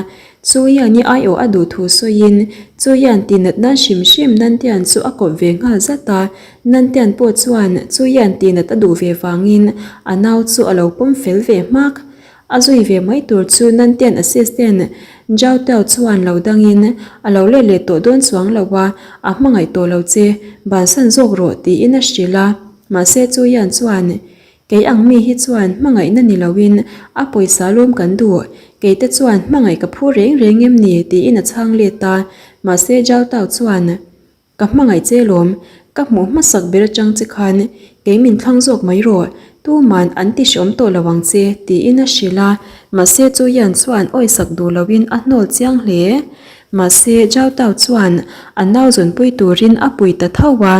Chu hian i aiawh a duh thu sawiin chu hian tihnat nan hrim hrim Nantian chu a kawp ve nghal zat a. Nantian pawh chuan chu hian tihnat a duh ve vangin a nau chu a lo pawm fel ve hmak. A zui ve mai tur chu Nantian assistant Zhao Tao chuan lo dangin a lo let leh tawh dawn chuang lo a, a hmangaih tawh lo che, bansan zawk rawh tiin a hrilh a. Mahse chu hian chuan Kei ang mi hi chuan hmangaihna ni loin a pawisa lawm kan duh, kei te chuan hmangaih ka phu reng reng em ni tiin a chhang let a. Mahse Zhao Tao chuan Ka hmangaih che lawm, ka hmuh hmasak ber atang che khan Kei min thlang zawk mai rawh, tuman an ti hreawm tawh lo ang che, tiin a hrilh a. Mahse Chu Yan chuan awisak duh loin a hnawl chiang hle. Mahse Zhao Tao chuan a nau zawnpui turin a pui ta tho a.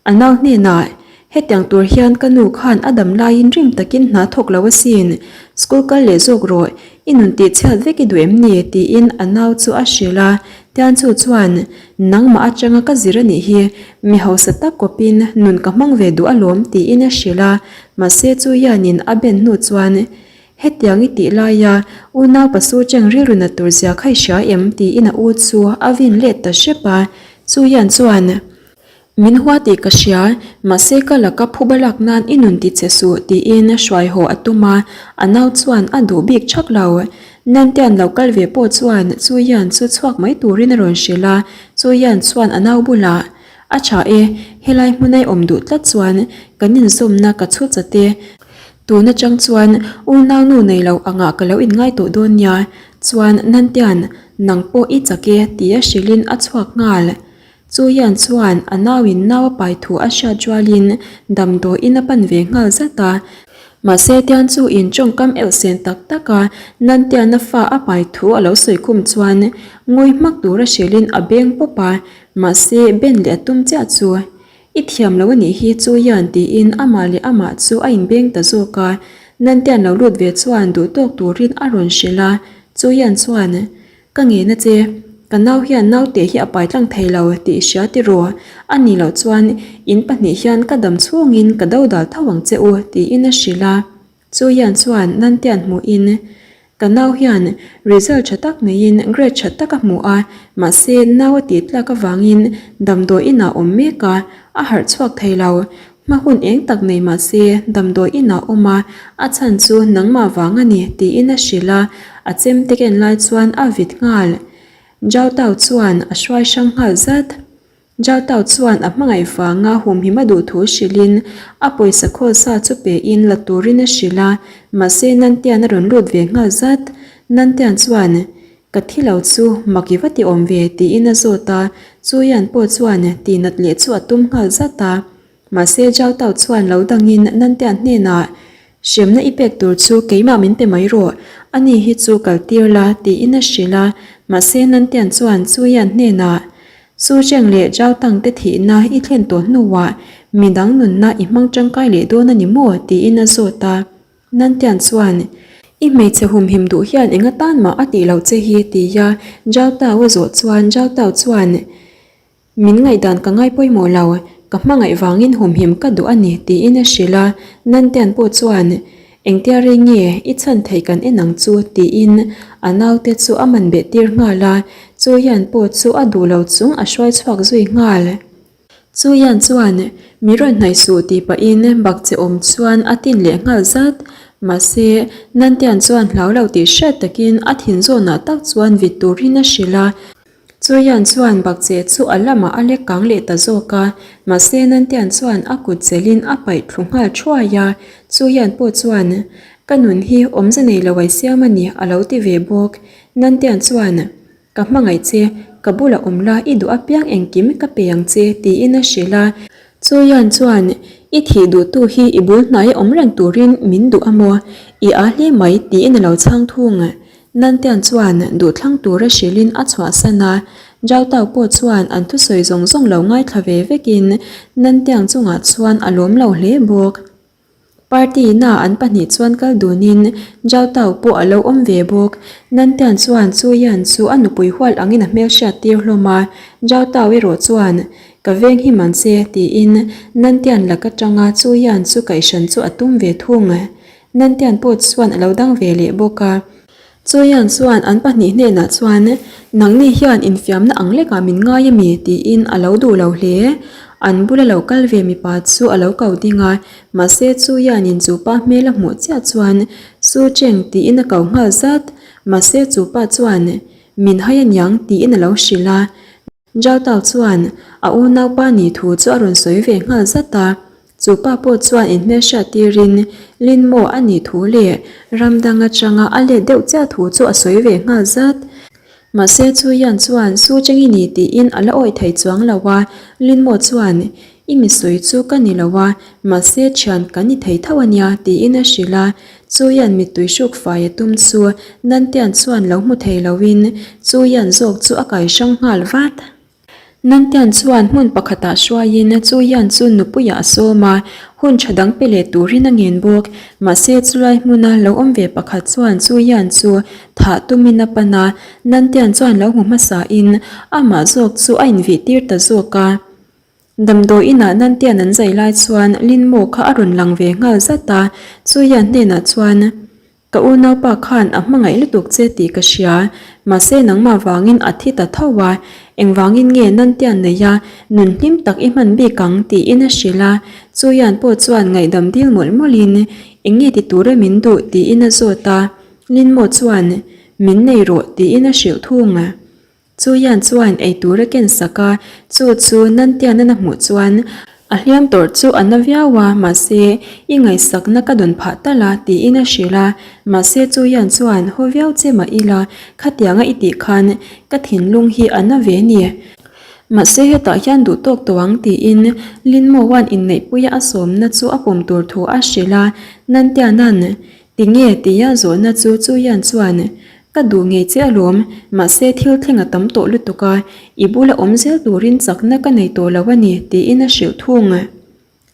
A nau hnenah, Hetiang tur hian ka nu khan a dam laiin rim takin hna thawk lo asin, school kal leh zawk rawh, i nun tih chhiat vek i duh em ni? tiin a nau chu a hrilh a. Tianchu chuan, Nangmah atanga ka zir a nih hi, mi hausa tak kawpin nun ka hmang ve duh alawm tiin a hrilh a. Mahse chu hianin a ben hnu chuan, Hetiang i tih laia unau pasu cheng rilru nat tur zia kha i hria em? tiin a u chu a vin let ta hrep a. Chu hian chuan, Min hua tih ka hria, mahse ka laka phuba lak nan i nun ti che suh tiin hruai haw a tum a, a nau chuan a duh bik thak lo. Nantian lo kal ve pawh chuan Chuian chu chhuak mai turin a rawn hrilh a, Chuian chuan a nau bulah, A tha e, helai hmuna i awm duh tlat chuan kan inzawmna ka chhu chat e. Tun atang chuan unau nu nei lo angah ka lo inngai tawh dawn nia, chuan Nantian nang pawh i chak e tia hrilhin a chhuak nghal. Chu hian chuan a nauin nau a pai thu a hriat rualin damdawiin a pan ve nghal zat a. Mahse Tian chu in tawngkam elhsen tak tak a Nantiana fa a pai thu a lo sawi khum chuan ngawi hmak tura hrilhin a beng pawp a, mahse ben leh a tum chiah chu i thiam lo a nih hi Chu hian tiin amah leh amah chu a inbeng ta zawk a. Nantian lo lut ve chuan duhtawk turin a rawn hrilh a, Chu hian chuan Ka ngena che, ka nau hian naute hi a pai tlang thei lo tih i hria tiraw? A nih loh chuan in pahnih hian ka dam chhungin ka do dal tho ang che u tiin a hrilh a. Chu hian chuan Nantian hmuhin, Ka nau hian result tha tak neiin grade tha tak a hmu a, mahse nau a tih tlak avangin damdawi inah awm mek a, a harh chhuak thei lo. Hma hun eng tak nei mah se damdawi inah awm a, a chhan chu nangmah vang a ni tiin a hrilh a, a chemte ken lai chuan a vit nghal. Zhao Tao chuan a hruai hrang nghal zat. Zhao Tao chuan a hmangaih vanga humhim a duh thu hrilhin a pawisa khawl sa chu pein la turin a hrilh a, mahse Nantian a rawn lut ve nghal zat. Nantian chuan Ka thi lo chu mak i va ti awm ve tiin a zawt a, chu hian pawh chuan tihnat leh chu a tum nghal zat a. Mahse Zhao Tao chuan lo dangin Nantian hnenah, Hremna i pek tur chu keimah min pe mai rawh, ani hi chu kal tir la tiin a hrilh a. Mahse Nantian chuan chu hian hnenah, Su Cheng leh Zhao Tang te thihna i thlen tawh hnuah midang nunna i hmang tangkai leh dawn a ni maw? tiin a zawt a. Nantian chuan, I hmeichhe humhim duh hian eng atan mah a tih loh che hi tia Zhao Tao a zawh chuan Zhao Tao chuan, Min ngaihdan ka ngai pawimawh lo, ka hmangaih vangin humhim ka duh a ni tiin a hrilh a. Nantian pawh chuan, Engtia rei nge i chhan theih kan en ang chu tiin a naute chu a man beh tir nghal a, chu hian pawh chu a duh lo chung a hruai chhuak zui nghal. Chu hian chuan mi rawn hnaih suh tih pahin bak che awm chuan a tin leh nghal zat. Mahse, Nantian chuan hlau lo tih hriat takin a thin zawnah tak chuan vit turin a hrilh a. Chu hian chuan bak che chu a lamah a lek kang leh ta zawk a. Mahse, Nantian chuan a kut chelhin a paih thlu nghal thuai a. Chu hian pawh chuan, Ka nun hi awmze nei lo ai siam a ni a lo ti ve bawk. Nantian chuan. Ka hmangaih che, ka bulah awm la, i duh apiang engkim ka pe ang che, tiin a hrilh a. Chuian chuan, I thih duhtu hi i bul hnaia awm reng turin min duh a maw? I aa hle mai, tiin a lo chhang thung. Nantian chuan duhthlang tura hrilhin a chhuahsan a. Zhao Tao pawh chuan an thusawi zawng zawng lo ngaithla ve vekin Nantiang chungah chuan a lawm lo hle bawk. Party na an pahnih chuan kal dunin Zhao Tao pawh a lo awm ve bawk. Nantian chuan Chu Yan chu a nupui hual angin a hmelhriat tir hlawm a, Zhao Tao erawh chuan, Ka veng hi man che, tiin Nantian lak atanga Chu Yan chu kaihhran chu a tum ve thung. Nantian pawh chuan a lo dang ve leh bawk a. Chuian chuan an pahnih hnenah chuan, Nangni hian infiamna ang lekah min ngai a mi? tiin a lo duh lo hle. An bula lo kal ve mipa chu a lo ko ding a, mahse Chuianin chu pa hmel a hmuh chiah chuan, Su Cheng tiin a ko nghal zat. Mahse chu pa chuan, Min hai aniang tiin a lo hrilh a. Zhao Tao chuan a unaupa nih thu chu a rawn sawi ve nghal zat a, chu pa pawh chuan inhmelhriat tirin Lin Mo a nih thu leh ram dang atanga a let deuh chiah thu chu a sawi ve nghal zat. Mahse Chu Yan chuan Su Cheng i ni tiin a la awih thei chuang lo a, Lin Mo chuan. I mi sawi chu ka ni lo a, mahse thian kan ni thei tho a nia tiin a hrilh a. Chuian mittui hruk fai a tum chu Nantian chuan lo hmu thei loin Chuian zawk chu a kai hrang nghal vat. Nantian chuan hmun pakhatah hruaiin Chuian chu nupuiah a sawm a, hun tha dang pe leh turin a ngen bawk. Mahse chulai hmuna lo awm ve pakhat chuan Chuian chu thah tumin a pan a, Nantian chuan lo hmu hmasain amah zawk chu a invih tir ta zawk a. Damdawi inah Nantian an zai lai chuan Linmo kha a rawn lang ve nghal zat a, Chuian hnenah chuan, Ka unaupa khan a hmangaih lutuk che tih ka hria, mahse nangmah vangin a thi ta tho a, engvangin nge Nantian nei a, nun hlim tak i hman bik ang tiin a hrilh a, Chuian pawh chuan ngaihdam dil mawlh mawlhin, Eng nge ti tura min duh tiin a zawt a, Linmo chuan, Min nei rawh tiin a hrilh thung. Chuian chuan eitur a ken sak a, chu chu Nantianan a hmuh chuan a hliam tawrh chu a na viau a, mahse i ngaihsakna ka dawn phah tal a tiin a hrilh a, mahse Chuian chuan haw viau che mah ila khatianga i tih khan ka thinlung hi a na ve ni. Mahse hetah hian duh tawk tawh ang tiin Linmowan inneihpuia a sawmna chu a pawm tur thu a hrilh a, Nantianan Tinge tia zawhna chu Chuian chuan Ka duh ngei che alawm, mahse thil thleng a tam tawh lutuk a, i bula awm zel turin chakna ka nei tawh lo a ni tiin a hrilh thung.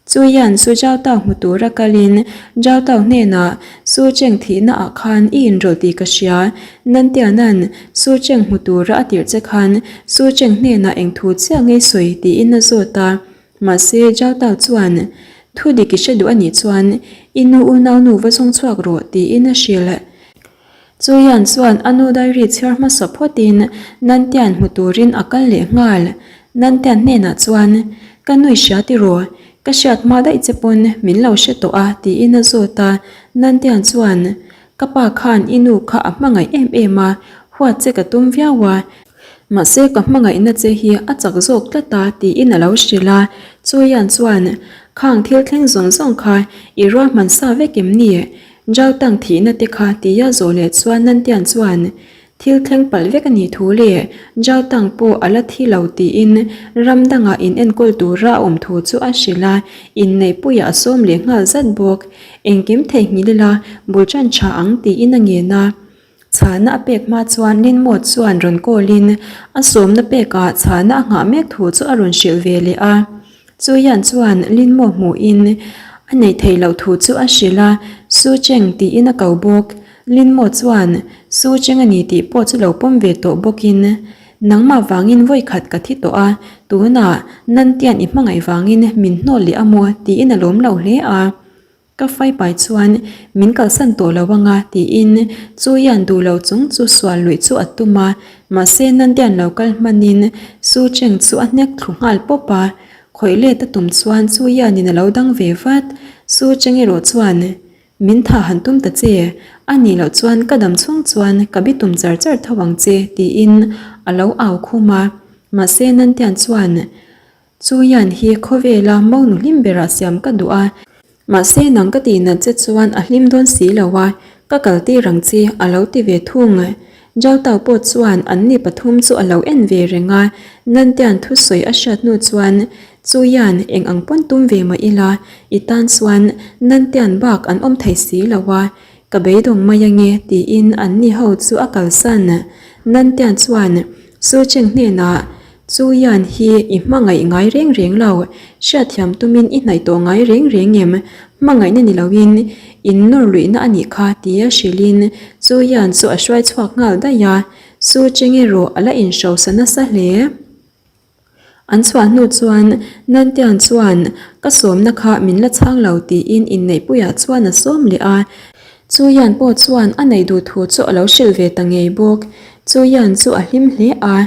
Chuian chu Zhao Tao hmu tura kalin Zhao Tao hnenah Su Cheng thihna ah khan i inrawlh tih ka hria, Nantianan Su Cheng hmu tura a tirh che khan Su Cheng hnenah eng thu chiah ngei sawi tiin a zawt a. Mahse, Zhao Tao chuan, Thu dik i hre duh a nih chuan i nu unaunu va zawng chhuak rawh, tiin a hrilh. Chuian chuan a nu diary chhiar hmasa phawtin Nantian hmu turin a kal leh nghal. Nantian hnenah chuan, Ka nui hria tiraw? Ka hriat hma daih che pawn min lo hre tawh a, tiin a zawt a. Nantian chuan, Ka pa khan i nu kha a hmangaih em em a, huat che ka tum viau a. Mahse ka hmangaihna che hi a chak zawk tlat a tiin a lo hrilh a, Chuian chuan, Khang thil thleng zawng zawng kha i ruahman sa vek em ni? Zhao Tang thihna te kha tia zawh leh chuan Nantian chuan, Thil thleng palh vek a nih thu leh Zhao Tang pawh a la thi lo tiin ram dangah in enkawl tura a awm thu chu a hrilh a, inneihpuiah a sawm leh nghal zat bawk. Engkim theihnghilh ila bul tan tha ang tiin a ngen a. Chhana a pek hma chuan Linmawt chuan rawn call in a sawmna pekah chhana a nghah mek thu chu a rawn hrilh ve leh a. Chuian chuan Linmaw hmuhin a neih theih loh thu chu a hrilh a, Su Cheng tiin a ko bawk. Linmaw chuan Su Cheng a ni tih pawh chu lo pawm ve tawh bawkin Nangmah vangin vawi khat ka thi tawh a, tunah Nantian i hmangaih vangin min hnawl leh a maw tiin a lawm lo hle a. Ka faipai chuan min kalsan tawh lo anga tiin Chuian duh lo chung chu sual luih chu a tum a, mahse Nandian lo kal hmanin Su Cheng chu a hnek thlu nghal pawp a, khawih let a tum chuan Chuianin a lo dang ve vat. Su Cheng erawh chuan min tha han tum ta che, a nih loh chuan ka dam chhung chuan ka bi tum char char tho ang che tiin a lo au khum a, mahse Nandian chuan Chuian hi khawvela monu hlim berah siam ka duh a, mahse nang ka tih nat che chuan a hlim dawn si lo a, ka kal tir ang che a lo ti ve thung. Zhao Tao pawh chuan an ni pathum chu a lo en ve reng a, Nantian thusawi a hriat hnu chuan Chuian eng ang pawn tum ve mah ila, i tan chuan Nantian bak an awm thei si lo a, ka beidawng mai ange tiin an ni ho chu a kalsan. Nantian chuan Su Cheng hnenah Chu Yan hi i hmangaih ngai reng reng lo, hriatthiam tumin i hnaih tawh ngai reng reng em? Hmangaihna ni loin in nawr luihna a nih kha tia hrilhin Chu Yan chu a hruai chhuak nghal daih a, Su Cheng erawh a la inhrosa nasa hle. An chhuah hnu chuan Nantian chuan ka sawmna kha min la chhang lo tiin inneihpuiah chuan a sawm leh a, Chu Yan pawh chuan a neih duh thu chu a lo hrilh ve ta ngei bawk. Chu Yan chu a hlim hle a.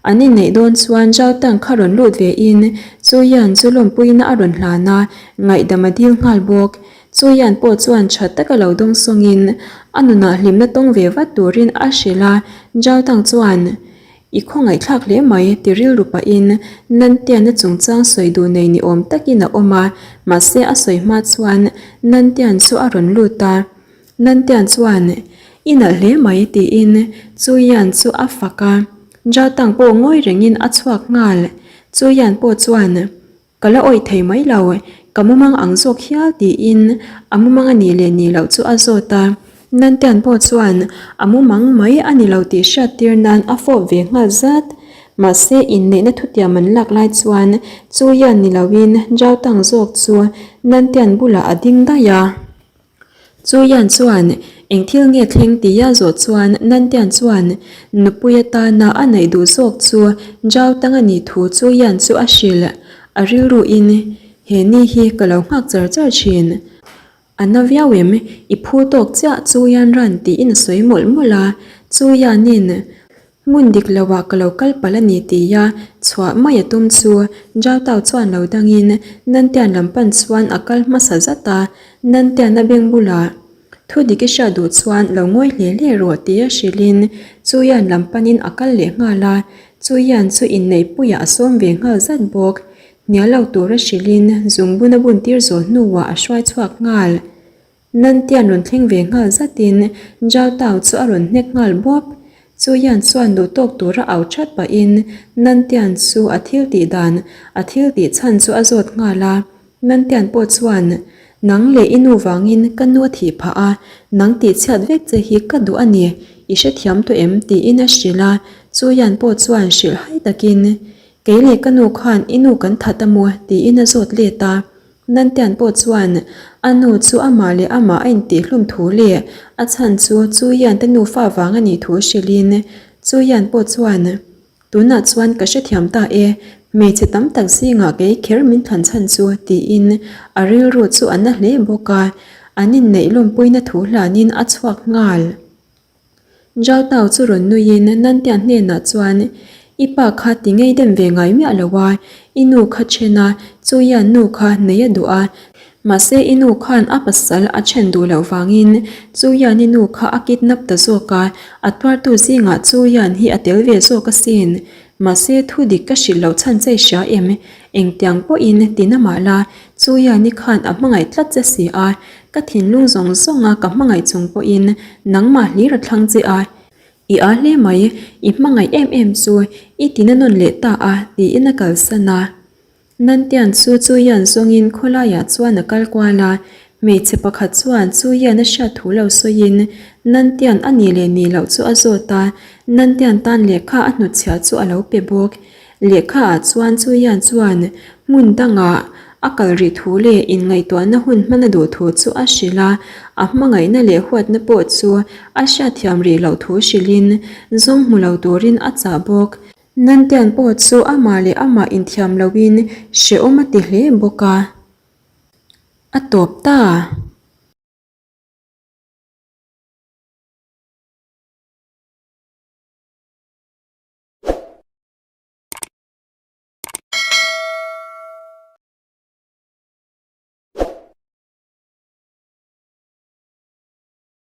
An inneih dawn chuan Zhao Tang kha rawn lut ve in Chu Yan chu lawmpuina a rawn hlan a, ngaihdam a dil nghal bawk. Chu Yan pawh chuan tha taka lo dawng sawngin a nunah hlimna tawng ve vat turin a hrilh a, Zhao Tang chuan, I khawngaihthlak hle mai ti rilru pahin Nantiana chungchang sawi duh nei ni awm takin a awm a, mahse a sawi hma chuan Nantian chu a rawn lut a. Nantian chuan, I nalh hle mai tiin Chuian chu a fak a, Zhao Tang pawh ngawi rengin a chhuak nghal. Chuian pawh chuan. Ka la awih thei mai lo, ka mumang ang zawk hial tiin a mumang a nih leh nih loh chu a zawt a. Nantian pawh chuan a mumang mai a ni lo tih hriat tir nan a fawp ve nghal zat. Mahse inneihna thutiam an lak lai chuan chu hian ni loin Zhao Tang zawk chu Nantian bulah a ding daih a. Chu Yan chuan eng thil nge thleng tia zawh chuan Nantian chuan nupui atana a neih duh zawk chu Zhao Tang a nih thu Chu Yan chu a hrilh. A rilruin he ni hi ka lo nghak char char thin. A na viau em? I phu tawk chiah Chu Yan ran tiin a sawi mawlh mawlh a. Chu Yanin Hmun dik loah ka lo kal palh a ni tia chhuah mai a tum chu Zhao Tao chuan lo dangin Nantian lam pan chuan a kal hmasa zat a, Nantian a beng bulah thu dik i hriat duh chuan lo ngawi hle hle rawh tia hrilhin Chuyan lam panin a kal leh nghal a, Chuyan chu inneihpuiah a sawm ve nghal zat bawk. Hnial lo tura hrilhin zungbun a bun tir zawh hnuah a hruai chhuak nghal. Nantian rawn thleng ve nghal zatin Zhao Tao chu a rawn hnek nghal bawp. Chu Yan chuan duh tawk tura au that pahin Nantian chu a thil tih dan, a thil tih chhan chu a zawt nghal a. Nantian pawh chuan, Nang leh i nu vangin ka nu a thih phah a, nang tih chhiat vek che hi ka duh a ni, i hrethiam tawh em? tiin a hrilh a. Chu Yan pawh chuan hrilh hai takin, Kei leh ka nu khan i nu kan that a maw? tiin a zawt let a. Nantian pawh chuan a nu chu amah leh amah a intihhlum thu leh a chhan chu Chuian te nufa vang a nih thu hrilhin Chuian pawh chuan, Tunah chuan ka hrethiam ta e, hmeichhe tam tak zingah kei kher min thlan chhan chu tiin a rilru chu a na hle bawk a, an inneih lawmpuina thu hlanin a chhuak nghal. Zhao Tao chu rawn nuiin Nantian hnenah chuan, I pa kha ti ngei dem ve ngai miah lo a, i nu kha then a, chu hian nu kha nei a duh a, mahse i nu khan a pasal a then duh loh vangin chu hian i nu kha a kidnap ta zawk a, a tuartu zingah chu hian hi a tel ve zawk asin. Mahse thu dik ka hrilh loh chhan che i hria em? Engtiang pawhin ti na mah la, chu hian i khan a hmangaih tlat che si a, Ka thinlung zawng zawnga ka hmangaih chung pawhin nangmah hlir a thlang che a, i a hle mai, i hmangaih em em chu i tina nawn leh ta a tiin a kalsan a. Nantian chu Chuian zawngin khawlaiah chuan a kal kual a, hmeichhe pakhat chuan Chuian a hriat thu lo sawiin Nantian a nih leh nih loh chu a zawt a, Nantian tan lehkha a hnutchhiah chu a lo pe bawk. Lehkha ah chuan Chuian chuan hmun dangah a kal rih thu leh inngaihtuahna hun hman a duh thu chu a hrilh a, a hmangaihna leh huatna pawh chu a hriatthiam rih loh thu hrilhin zawng hmu lo turin a chah bawk. Nantian pawh chu amah leh amah inthiam loin hrehawm a ti hle bawk a. A tawp ta.